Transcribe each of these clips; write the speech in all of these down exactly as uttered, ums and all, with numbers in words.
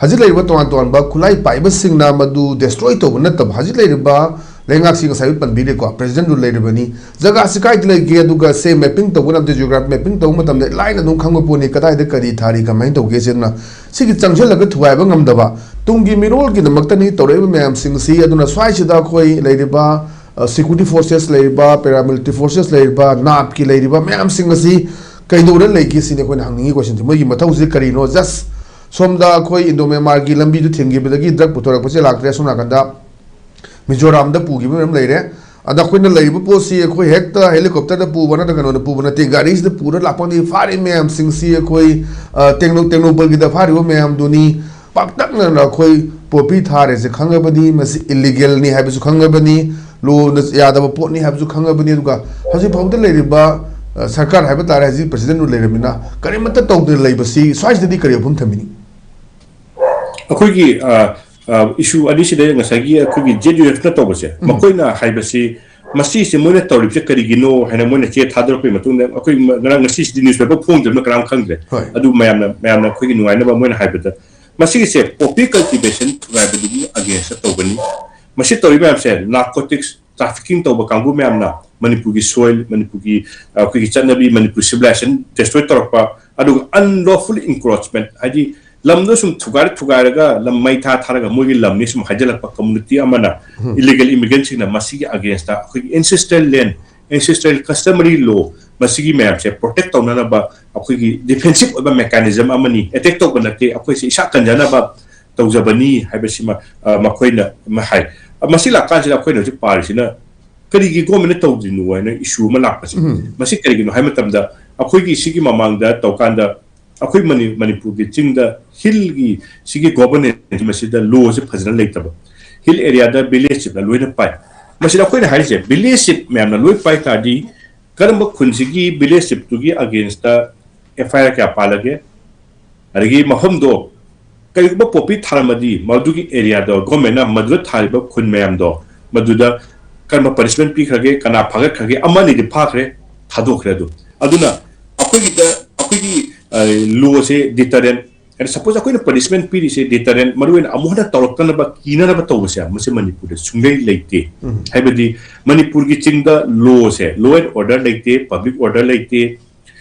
ꯍꯧꯖꯤꯛ ꯂꯩꯔꯤꯕ ꯇꯣꯉꯥꯟ ꯇꯣꯉꯥꯟꯕ ꯈꯨꯠꯂꯥꯏ ꯄꯥꯏꯕꯁꯤꯡꯅ ꯃꯗꯨ destroy ꯇꯧꯕ ꯅꯠꯇꯕ, ꯍꯧꯖꯤꯛ ꯂꯩꯔꯤꯕ ꯂꯩꯉꯥꯛꯁꯤ ꯉꯁꯥꯏ ꯄꯟꯕꯤꯔꯦꯀꯣ, president ꯗꯨ ꯂꯩꯔꯤꯕꯅꯤ, ꯖꯒꯥꯁꯤ ꯀꯥꯏꯗ ꯂꯩꯒꯦ, ꯑꯗꯨꯒ ꯁꯦ mapping ꯇꯧꯕ ꯅꯠꯇꯦ, geography mapping ꯇꯧꯕ ꯃꯇꯝꯗ ꯂꯥꯏꯅ ꯑꯗꯨꯝ ꯈꯪꯕ ꯄꯣꯠꯅꯤ ꯀꯗꯥꯏꯗ ꯀꯔꯤ ꯊꯥꯔꯤ, ꯀꯃꯥꯏꯅ ꯇꯧꯒꯦ ꯁꯤꯅ꯫ ꯁꯤꯒꯤ ꯆꯪꯁꯤꯜꯂꯒ ꯊꯨꯒꯥꯏꯕ ꯉꯝꯗꯕ, ꯇꯨꯡꯒꯤ ꯃꯤꯔꯣꯜꯒꯤꯗꯃꯛꯇꯅꯤ ꯇꯧꯔꯛꯏꯕ ꯃꯌꯥꯝꯁꯤꯡꯁꯤ꯫ ꯑꯗꯨꯅ ꯁ꯭ꯋꯥꯏꯁꯤꯗ ꯑꯩꯈꯣꯏ ꯂꯩꯔꯤꯕ security forces ꯂꯩꯔꯤꯕ, paramilitary forces ꯂꯩꯔꯤꯕ, ꯅꯥꯞꯀꯤ ꯂꯩꯔꯤꯕ ꯃꯌꯥꯝꯁꯤꯡ ꯑꯁꯤ ꯀꯩꯗꯧꯔ ꯂꯩꯒꯦ ꯁꯤꯅꯤ ꯑꯩꯈꯣꯏꯅ ꯍꯪꯅꯤꯡꯉꯤ question ꯁꯤ꯫ ꯃꯣꯏꯒꯤ ꯃꯊꯧꯁꯤ ꯀꯔꯤꯅꯣ? Just ꯁꯣꯝꯗ ꯑꯩꯈꯣꯏ ꯏꯟꯗꯣ ꯃ꯭ꯌꯥꯟꯃꯥꯔꯒꯤ ꯂꯝꯕꯤꯗꯨ ꯊꯤꯡꯈꯤꯕꯗꯒꯤ drug ꯄꯨꯊꯣꯔꯛꯄꯁꯦ ꯂꯥꯛꯇ꯭ꯔꯦ꯫ ꯑꯁꯣꯝ ꯅꯥꯀꯟꯗ ꯃꯤꯖꯣꯔꯥꯝꯗ ꯄꯨꯈꯤꯕ ꯃꯌꯥꯝ ꯂꯩꯔꯦ꯫ ꯑꯗ ꯑꯩꯈꯣꯏꯅ ꯂꯩꯔꯤꯕ ꯄꯣꯠꯁꯤ ꯑꯩꯈꯣꯏ ꯍꯦꯛꯇ helicopter ꯗ ꯄꯨꯕ ꯅꯠꯇ꯭ꯔꯒ ꯀꯩꯅꯣꯗ ꯄꯨꯕ ꯅꯠꯇꯦ, ꯒꯥꯔꯤꯁꯤꯗ ꯄꯨꯔ ꯂꯥꯛꯄ ꯉꯥꯛꯇꯅꯤ꯫ ꯐꯥꯔꯤꯕ ꯃꯌꯥꯝꯁꯤꯡꯁꯤ ꯑꯩꯈꯣꯏ, ꯑ, ꯇꯦꯡꯅꯧ-, ꯇꯦꯡꯅꯧꯄꯜꯒꯤꯗ ꯐꯥꯔꯤꯕ ꯃꯌꯥꯝꯗꯨꯅꯤ꯫ ꯄꯥꯛꯇꯛꯅꯅ ꯑꯩꯈꯣꯏ poppy ꯊꯥꯔꯦꯁꯦ ꯈꯪꯉꯕꯅꯤ, ꯃꯁꯤ illegal ꯅꯤ ꯍꯥꯏꯕꯁꯨ ꯈꯪꯉꯕꯅꯤ, law ꯅ ꯌꯥꯗꯕ ꯄꯣꯠꯅꯤ ꯍꯥꯏꯕꯁꯨ ꯈꯪꯉꯕꯅꯤ꯫ ꯑꯗꯨꯒ ꯍꯧꯖꯤꯛ ꯐꯥꯎꯕꯗ ꯂꯩꯔꯤꯕ, ꯑ, ꯁꯔꯀꯥꯔ ꯍꯥꯏꯕ ꯇꯥꯔꯦ, ꯍꯧꯖꯤꯛ president ꯗꯨ ꯂꯩꯔꯕꯅꯤꯅ ꯀꯔꯤꯃꯠꯇ ꯇꯧꯗꯅ ꯂꯩꯕꯁꯤ ꯁ꯭ꯋꯥꯏꯁꯤꯗꯗꯤ ꯀꯔꯤ ꯋꯥꯐꯝ ꯊꯝꯕꯤꯅꯤ? ꯑꯩꯈꯣꯏꯒꯤ, ꯑ, ꯑ, issue ꯑꯅꯤꯁꯤꯗ ꯉꯁꯥꯏꯒꯤ ꯑꯩꯈꯣꯏꯒꯤ Z U F ꯅ ꯇꯧꯕꯁꯦ, ꯎꯝ꯫ ꯃꯈꯣꯏꯅ ꯍꯥꯏꯕꯁꯤ, ꯃꯁꯤꯁꯦ ꯃꯣꯏꯅ ꯇꯧꯔꯤꯕꯁꯦ ꯀꯔꯤꯒꯤꯅꯣ ꯍꯥꯏꯅ ꯃꯣꯏꯅ ꯆꯦ ꯊꯥꯗꯣꯔꯛꯄꯒꯤ ꯃꯇꯨꯡꯗ ꯑꯩꯈꯣꯏ ꯉꯔꯥꯡ ꯉꯁꯤꯁꯤꯗꯤ newspaper ꯐꯣꯡꯗ꯭ꯔꯕꯅ ꯀꯅꯥꯝ ꯈꯪꯗ꯭ꯔꯦ꯫ ꯍꯣꯏ꯫ ꯑꯗꯨ ꯃꯌꯥꯝꯅ, ꯃꯌꯥꯝꯅ ꯑꯩꯈꯣꯏꯒꯤ ꯅꯨꯡꯉꯥꯏꯅꯕ ꯃꯣꯏꯅ ꯍꯥꯏꯕꯗ, ꯃꯁꯤꯒꯤꯁꯦ poppy cultivation ꯊꯨꯒꯥꯏꯕꯗꯨꯒꯤ against ꯇꯧꯕꯅꯤ꯫ ꯃꯁꯤ ꯇꯧꯔꯤꯕ ꯃꯌꯥꯝꯁꯦ narcotics trafficking ꯇꯧꯕ ꯀꯥꯡꯕꯨ ꯃꯌꯥꯝꯅ ꯃꯅꯤꯄꯨꯔꯒꯤ soil, ꯃꯅꯤꯄꯨꯔꯒꯤ, ꯑ, ꯑꯩꯈꯣꯏꯒꯤ ꯆꯠꯅꯕꯤ, ꯃꯅꯤꯄꯨꯔ civilization destroy ꯇꯧꯔꯛꯄ, ꯑꯗꯨꯒ unlawful encroachment, ꯍꯥꯏꯗꯤ ꯂꯝꯗꯣ ꯁꯨꯝ ꯊꯨꯒꯥꯏꯔ ꯊꯨꯒꯥꯏꯔꯒ ꯂꯝ ꯃꯩ ꯊꯥ ꯊꯥꯔꯒ ꯃꯣꯏꯒꯤ ꯂꯝꯅꯤ ꯁꯨꯝ ꯍꯥꯏꯖꯤꯜꯂꯛꯄ community ꯑꯃꯅ ꯎꯝ꯫ Illegal immigrant ꯁꯤꯡꯅ ꯃꯁꯤꯒꯤ against ꯇ ꯑꯩꯈꯣꯏꯒꯤ ancestral land, ancestral customary law ꯃꯁꯤꯒꯤ ꯃꯌꯥꯝꯁꯦ protect ꯇꯧꯅꯅꯕ ꯑꯩꯈꯣꯏꯒꯤ defensive ꯑꯣꯏꯕ mechanism ꯑꯃꯅꯤ, attack ꯇꯧꯕ ꯅꯠꯇꯦ, ꯑꯩꯈꯣꯏꯁꯦ ꯏꯁꯥ ꯀꯟꯖꯅꯕ ꯇꯧꯖꯕꯅꯤ ꯍꯥꯏꯕꯁꯤꯃ, ꯑ, ꯃꯈꯣꯏꯅ ꯑꯃ ꯍꯥꯏ꯫ ꯑ, ꯃꯁꯤ ꯂꯥꯛꯀꯥꯟꯁꯤꯗ ꯑꯩꯈꯣꯏꯅ ꯍꯧꯖꯤꯛ ꯄꯥꯔꯤꯁꯤꯅ ꯀꯔꯤꯒꯤ government ꯅ ꯇꯧꯗ꯭ꯔꯤꯅꯣ ꯍꯥꯏꯅ issue ꯑꯃ ꯂꯥꯛꯄꯁꯦ꯫ ꯎꯝ꯫ ꯃꯁꯤ ꯀꯔꯤꯒꯤꯅꯣ ꯍꯥꯏꯕ ꯃꯇꯝꯗ, ꯑꯩꯈꯣꯏꯒꯤ ꯁꯤꯒꯤ ꯃꯃꯥꯡꯗ ꯇꯧꯀꯥꯟꯗ ꯑꯩꯈꯣꯏ ꯃꯅꯤ-, ꯃꯅꯤꯄꯨꯔꯒꯤ ꯆꯤꯡꯗ hill ꯒꯤ ꯁꯤꯒꯤ governance ꯃꯁꯤꯗ law ꯁꯦ ꯐꯖꯅ ꯂꯩꯇꯕ, hill area ꯗ village chief ꯅ ꯂꯣꯏꯅ ꯄꯥꯏ꯫ ꯃꯁꯤꯗ ꯑꯩꯈꯣꯏꯅ ꯍꯥꯏꯔꯤꯁꯦ, village chief ꯃꯌꯥꯝꯅ ꯂꯣꯏ ꯄꯥꯏ ꯇꯥꯔꯗꯤ, ꯀꯔꯝꯕ ꯈꯨꯟꯁꯤꯒꯤ village chief ꯇꯨꯒꯤ against ꯇ F I R ꯀꯌꯥ ꯄꯥꯜꯂꯒꯦ? ꯑꯗꯒꯤ ꯃꯐꯝꯗꯣ ꯀꯔꯤꯒꯨꯝꯕ poppy ꯊꯥꯔꯝꯃꯗꯤ, ꯃꯗꯨꯒꯤ area ꯗꯣ government ꯅ ꯃꯗꯨꯗ ꯊꯥꯔꯤꯕ ꯈꯨꯟ ꯃꯌꯥꯝꯗꯣ ꯃꯗꯨꯗ ꯀꯔꯝꯕ punishment ꯄꯤꯈ꯭ꯔꯒꯦ, ꯀꯅꯥ ꯐꯥꯒꯠꯈ꯭ꯔꯒꯦ? ꯑꯃ ꯑꯅꯤꯗꯤ ꯐꯥꯈ꯭ꯔꯦ, ꯊꯥꯗꯣꯛꯈ꯭ꯔꯦ꯫ ꯑꯗꯨ, ꯑꯗꯨꯅ ꯑꯩꯈꯣꯏꯒꯤꯗ, ꯑꯩꯈꯣꯏꯒꯤ, ꯑ, law ꯁꯦ deterrent ꯑꯦꯟ ꯁꯄꯣꯁ ꯑꯩꯈꯣꯏꯅ ꯄꯅꯤꯁꯃꯦꯟ ꯄꯤꯔꯤꯁꯦ ꯗꯤꯇꯔꯦꯟ, ꯃꯔꯨꯑꯣꯏꯅ ꯑꯃꯨꯛ ꯍꯟꯅ ꯇꯧꯔꯛꯇꯅꯕ ꯀꯤꯅꯅꯕ ꯇꯧꯕꯁꯦ, ꯃꯁꯤ ꯃꯅꯤꯄꯨꯔꯗ ꯁꯨꯡꯂꯩ ꯂꯩꯇꯦ꯫ ꯍꯥꯏꯕꯗꯤ ꯃꯅꯤꯄꯨꯔꯒꯤ ꯆꯤꯡꯗ ꯂꯣꯁꯦ, ꯂꯣ ꯑꯦꯟ ꯑꯣꯔꯗꯔ ꯂꯩꯇꯦ, ꯄꯕ꯭ꯂꯤꯛ ꯑꯣꯔꯗꯔ ꯂꯩꯇꯦ꯫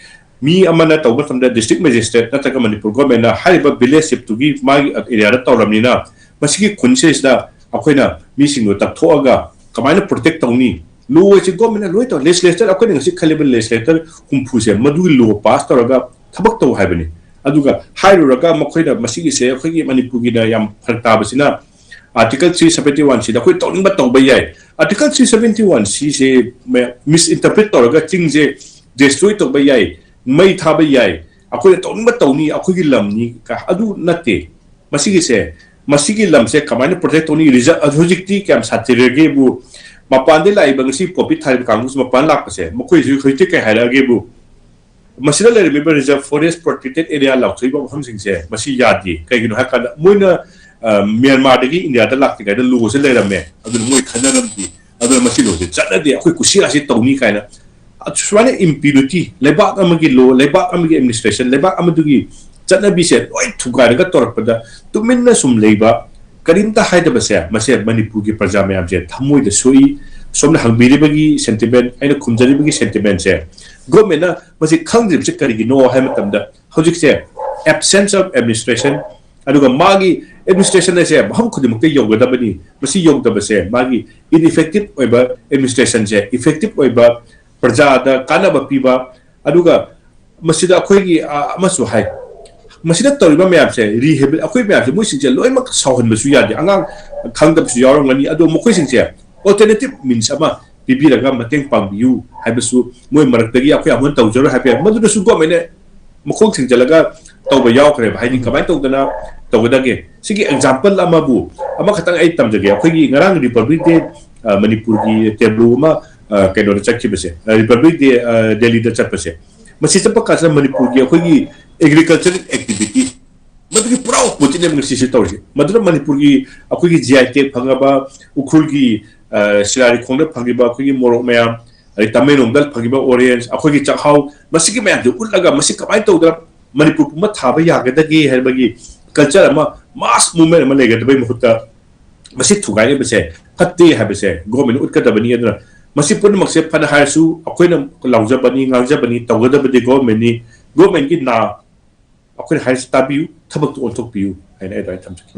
ꯃꯤ ꯑꯃꯅ ꯇꯧꯕ ꯃꯇꯝꯗ ꯗꯤꯁꯇ꯭ꯔꯤꯛ ꯃꯦꯖꯤꯁꯇ꯭ꯔꯦꯠ ꯅꯠꯇ꯭ꯔꯒ ꯃꯅꯤꯄꯨꯔ ꯒꯣꯔꯃꯦꯟꯅ ꯍꯥꯏꯔꯤꯕ ꯚꯤꯂꯦꯖ ꯆꯤꯞꯇꯨꯒꯤ ꯃꯥꯒꯤ ꯑꯦꯔꯤꯌꯥꯗ ꯇꯧꯔꯕꯅꯤꯅ, ꯃꯁꯤꯒꯤ ꯈꯨꯟꯁꯤꯗꯩꯁꯤꯗ ꯑꯩꯈꯣꯏꯅ ꯃꯤꯁꯤꯡꯗꯣ ꯇꯛꯊꯣꯛꯑꯒ ꯀꯃꯥꯏꯅ ꯄ꯭ꯔꯣꯇꯦꯛ ꯇꯧꯅꯤ? ꯂꯣ ꯑꯁꯤ ꯒꯣꯔꯃꯦꯟꯅ ꯂꯣꯏ ꯇꯧ꯫ ꯂꯦꯖꯤꯁꯂꯦꯆꯔ, ꯑꯩꯈꯣꯏꯅ ꯉꯁꯤ ꯈꯜꯂꯤꯕ ꯂꯦꯖꯤꯁꯂꯦꯆꯔ ꯍꯨꯝꯐꯨꯁꯦ ꯃꯗꯨꯒꯤ ꯂꯣ ꯄꯥꯁ ꯇꯧꯔꯒ ꯊꯕꯛ ꯇꯧ ꯍꯥꯏꯕꯅꯤ꯫ ꯑꯗꯨꯒ ꯍꯥꯏꯔꯨꯔꯒ ꯃꯈꯣꯏꯅ ꯃꯁꯤꯒꯤꯁꯦ ꯑꯩꯈꯣꯏꯒꯤ ꯃꯅꯤꯄꯨꯔꯒꯤꯅ ꯌꯥꯝ ꯐꯔꯛ ꯇꯥꯕꯁꯤꯅ, ꯑꯥꯔꯇꯤꯀꯜ ꯊ꯭ꯔꯤ ꯁꯕꯦꯟꯇꯤ ꯋꯥꯟ ꯁꯤꯗ ꯑꯩꯈꯣꯏ ꯇꯧꯅꯤꯡꯕ ꯇꯧꯕ ꯌꯥꯏ꯫ ꯑꯥꯔꯇꯤꯀꯜ ꯊ꯭ꯔꯤ ꯁꯕꯦꯟꯇꯤ ꯋꯥꯟ ꯁꯤꯁꯦ ꯃꯤꯁꯏꯟꯇꯔꯄ꯭ꯔꯤꯠ ꯇꯧꯔꯒ ꯆꯤꯡꯁꯦ ꯗꯤꯁꯇ꯭ꯔꯣꯏ ꯇꯧꯕ ꯌꯥꯏ, ꯃꯩ ꯊꯥꯕ ꯌꯥꯏ, ꯑꯩꯈꯣꯏꯅ ꯇꯧꯅꯤꯡꯕ ꯇꯧꯅꯤ, ꯑꯩꯈꯣꯏꯒꯤ ꯂꯝꯅꯤ ꯀ-, ꯑꯗꯨ ꯅꯠꯇꯦ꯫ ꯃꯁꯤꯒꯤꯁꯦ, ꯃꯁꯤꯒꯤ ꯂꯝꯁꯦ ꯀꯃꯥꯏꯅ ꯄ꯭ꯔꯣꯇꯦꯛ ꯇꯧꯅꯤ? ꯔꯤꯖꯔ-, ꯍꯧꯖꯤꯛꯇꯤ ꯀꯌꯥꯝ ꯁꯥꯊꯤꯔꯒꯦꯕꯨ, ꯃꯄꯥꯟꯗꯒꯤ ꯂꯥꯛꯏꯕ ꯉꯁꯤ ꯄꯣꯄꯤ ꯊꯥꯔꯤꯕ ꯀꯥꯡꯕꯨꯁꯤ ꯃꯄꯥꯟ ꯂꯥꯛꯄꯁꯦ, ꯃꯈꯣꯏꯁꯨ ꯍꯧꯖꯤꯛꯇꯤ ꯀꯩ ꯍꯥꯏꯔꯛꯑꯒꯦꯕꯨ, ꯃꯁꯤꯗ ꯂꯩꯔꯝꯃꯤꯕ ꯔꯤꯖꯔꯚ ꯐꯣꯔꯦꯁ ꯄ꯭ꯔꯣꯇꯦꯛꯇꯦꯠ ꯑꯦꯔꯤꯌꯥ ꯂꯥꯎꯊꯣꯛꯏꯕ ꯃꯐꯝꯁꯤꯡꯁꯦ ꯃꯁꯤ ꯌꯥꯗꯦ꯫ ꯀꯩꯒꯤꯅꯣ ꯍꯥꯏ ꯀꯥꯟꯗ ꯃꯣꯏꯅ, ꯑ, ꯃ꯭ꯌꯥꯟꯃꯥꯔꯗꯒꯤ ꯏꯟꯗꯤꯌꯥꯗ ꯂꯥꯛꯇ꯭ꯔꯤꯉꯩꯗ ꯂꯣꯁꯦ ꯂꯩꯔꯝꯃꯦ, ꯑꯗꯨꯅ ꯃꯣꯏ ꯈꯟꯅꯔꯝꯗꯦ, ꯑꯗꯨꯅ ꯃꯁꯤ ꯂꯣꯁꯦ ꯆꯠꯅꯗꯦ, ꯑꯩꯈꯣꯏ ꯀꯨꯁꯤ ꯔꯥꯁꯤ ꯇꯧꯅꯤ ꯀꯥꯏꯅ ꯁꯨꯃꯥꯏꯅ ꯏꯝꯄ꯭ꯌꯨꯅꯤꯇꯤ, ꯂꯩꯕꯥꯛ ꯑꯃꯒꯤ ꯂꯣ, ꯂꯩꯕꯥꯛ ꯑꯃꯒꯤ ꯑꯦꯗꯃꯤꯅꯤꯁꯇ꯭ꯔꯦꯁꯟ, ꯂꯩꯕꯥꯛ ꯑꯃꯗꯨꯒꯤ ꯆꯠꯅꯕꯤꯁꯦ ꯂꯣꯏ ꯊꯨꯒꯥꯏꯔꯒ ꯇꯧꯔꯛꯄꯗ ꯇꯨꯃꯤꯟꯅ ꯁꯨꯝ ꯂꯩꯕ, ꯀꯔꯤꯝꯇ ꯍꯥꯏꯗꯕꯁꯦ, ꯃꯁꯦ ꯃꯅꯤꯄꯨꯔꯒꯤ ꯄ꯭ꯔꯖꯥ ꯃꯌꯥꯝꯁꯦ ꯊꯃꯣꯏꯗ ꯁꯣꯛꯏ꯫ ꯁꯣꯝꯅ ꯍꯪꯕꯤꯔꯤꯕꯒꯤ ꯁꯦꯟꯇꯤꯃꯦꯟ, ꯑꯩꯅ ꯈꯨꯝꯖꯔꯤꯕꯒꯤ ꯁꯦꯟꯇꯤꯃꯦꯟꯁꯦ, ꯒꯣꯔꯃꯦꯟꯅ ꯃꯁꯤ ꯈꯪꯗ꯭ꯔꯤꯕꯁꯦ ꯀꯔꯤꯒꯤꯅꯣ ꯍꯥꯏꯕ ꯃꯇꯝꯗ, ꯍꯧꯖꯤꯛꯁꯦ absence of administration, ꯑꯗꯨꯒ ꯃꯥꯒꯤ ꯑꯦꯗꯃꯤꯅꯤꯁꯇ꯭ꯔꯦꯁꯟ ꯑꯁꯦ ꯃꯐꯝ ꯈꯨꯗꯤꯡꯃꯛꯇ ꯌꯧꯒꯗꯕꯅꯤ꯫ ꯃꯁꯤ ꯌꯧꯗꯕꯁꯦ ꯃꯥꯒꯤ ꯏꯟꯏꯐꯦꯛꯇꯤꯞ ꯑꯣꯏꯕ ꯑꯦꯗꯃꯤꯅꯤꯁꯇ꯭ꯔꯦꯁꯟꯁꯦ, ꯏꯐꯦꯛꯇꯤꯞ ꯑꯣꯏꯕ ꯄ꯭ꯔꯖꯥꯗ ꯀꯥꯟꯅꯕ ꯄꯤꯕ, ꯑꯗꯨꯒ ꯃꯁꯤꯗ ꯑꯩꯈꯣꯏꯒꯤ, ꯑ, ꯑꯃꯁꯨ ꯍꯥꯏ, ꯃꯁꯤꯗ ꯇꯧꯔꯤꯕ ꯃꯌꯥꯝꯁꯦ, ꯔꯤꯍꯦꯕꯤꯂꯤ-, ꯑꯩꯈꯣꯏ ꯃꯌꯥꯝꯁꯦ, ꯃꯣꯏꯁꯤꯡꯁꯦ ꯂꯣꯏꯅꯃꯛ ꯁꯥꯎꯍꯟꯕꯁꯨ ꯌꯥꯗꯦ꯫ ꯑꯉꯥꯡ ꯈꯪꯗꯕꯁꯨ ꯌꯥꯎꯔꯝꯒꯅꯤ꯫ ꯑꯗꯣ ꯃꯈꯣꯏꯁꯤꯡꯁꯦ ꯑꯣꯜꯇꯔꯅꯦꯇꯤꯞ ꯃꯤꯟꯁ ꯑꯃ ꯄꯤꯕꯤꯔꯒ ꯃꯇꯦꯡ ꯄꯥꯡꯕꯤꯌꯨ ꯍꯥꯏꯕꯁꯨ, ꯃꯣꯏ ꯃꯔꯛꯇꯒꯤ ꯑꯩꯈꯣꯏ ꯑꯃꯨꯛ ꯇꯧꯖꯔꯣꯏ ꯍꯥꯏꯕ ꯌꯥꯏ꯫ ꯃꯗꯨꯗꯁꯨ ꯒꯣꯔꯃꯦꯟꯅ ꯃꯈꯣꯡ ꯊꯤꯡꯖꯤꯜꯂꯒ ꯇꯧꯕ ꯌꯥꯎꯈ꯭ꯔꯦꯕ꯫ ꯍꯥꯏꯗꯤ ꯎꯝ꯫ ꯀꯃꯥꯏꯅ ꯇꯧꯗꯅ ꯇꯧꯒꯗꯒꯦ? ꯁꯤꯒꯤ ꯑꯦꯛꯖꯥꯝꯄꯜ ꯑꯃꯕꯨ, ꯑꯃꯈꯛꯇꯪ ꯑꯩ ꯇꯝꯖꯒꯦ꯫ ꯑꯩꯈꯣꯏꯒꯤ ꯉꯔꯥꯡ ꯔꯤꯄꯕ꯭ꯂꯤꯛ ꯗꯦ, ꯑ, ꯃꯅꯤꯄꯨꯔꯒꯤ ꯇꯦꯕ꯭ꯂꯨ ꯑꯃ, ꯑ, ꯀꯩꯅꯣꯗ ꯆꯠꯈꯤꯕꯁꯦ, ꯑ, ꯔꯤꯄꯕ꯭ꯂꯤꯛ ꯗꯦ, ꯑ, ꯗꯦꯜꯂꯤꯗ ꯆꯠꯄꯁꯦ, ꯃꯁꯤ ꯆꯠꯄ ꯀꯥꯟꯁꯤꯗ ꯃꯅꯤꯄꯨꯔꯒꯤ ꯑꯩꯈꯣꯏꯒꯤ ꯑꯦꯒ꯭ꯔꯤꯀꯜꯆꯔꯦꯜ ꯑꯦꯛꯇꯤꯚꯤꯇꯤ, ꯃꯗꯨꯒꯤ ꯄꯨꯔꯥ ꯑꯣꯄꯣꯖꯤꯠꯅꯦꯕ ꯉꯁꯤꯁꯦ ꯇꯧꯔꯤꯁꯦ꯫ ꯃꯗꯨꯅ ꯃꯅꯤꯄꯨꯔꯒꯤ ꯑꯩꯈꯣꯏꯒꯤ ꯖꯤ ꯑꯥꯏ ꯇꯦꯒ ꯐꯪꯉꯕ ꯎꯈ꯭ꯔꯨꯜꯒꯤ, ꯑ, ꯁꯤꯔꯥꯔꯤꯈꯣꯡꯗ ꯐꯪꯉꯤꯕ ꯑꯩꯈꯣꯏꯒꯤ ꯃꯣꯔꯣꯛ ꯃꯌꯥꯝ, ꯑꯗꯩ ꯇꯃꯦꯡꯂꯣꯡꯗ ꯐꯪꯉꯤꯕ ꯑꯣꯔꯦꯟꯖ, ꯑꯩꯈꯣꯏꯒꯤ ꯆꯥꯛꯍꯥꯎ, ꯃꯁꯤꯒꯤ ꯃꯌꯥꯝꯁꯦ ꯎꯠꯂꯒ ꯃꯁꯤ ꯀꯃꯥꯏꯅ ꯇꯧꯗꯅ ꯃꯅꯤꯄꯨꯔ ꯄꯨꯝꯕ ꯊꯥꯕ ꯌꯥꯒꯗꯒꯦ ꯍꯥꯏꯕꯒꯤ ꯀꯜꯆꯔ ꯑꯃ, ꯃꯥꯁ ꯃꯨꯚꯃꯦꯟ ꯑꯃ ꯂꯩꯒꯗꯕꯩ ꯃꯍꯨꯠꯇ ꯃꯁꯤ ꯊꯨꯒꯥꯏꯔꯤꯕꯁꯦ ꯐꯠꯇꯦ ꯍꯥꯏꯕꯁꯦ ꯒꯣꯔꯃꯦꯟ ꯎꯠꯀꯗꯕꯅꯤ꯫ ꯑꯗꯨꯅ ꯃꯁꯤ ꯄꯨꯝꯅꯃꯛꯁꯦ ꯐꯅ ꯍꯥꯏꯔꯁꯨ ꯑꯩꯈꯣꯏꯅ ꯂꯥꯎꯖꯕꯅꯤ, ꯉꯥꯡꯖꯕꯅꯤ, ꯇꯧꯒꯗꯕꯗꯤ ꯒꯣꯔꯃꯦꯟꯅꯤ꯫ ꯒꯣꯔꯃꯦꯟꯒꯤ ꯅꯥ ꯑꯩꯈꯣꯏꯅ ꯍꯥꯏꯔꯤꯁꯤ ꯇꯥꯕꯤꯌꯨ, ꯊꯕꯛꯇꯨ ꯑꯣꯟꯊꯣꯛꯄꯤꯌꯨ ꯍꯥꯏꯅ ꯑꯩ ꯑꯗꯨꯃꯥꯏꯅ ꯊꯝꯖꯒꯦ꯫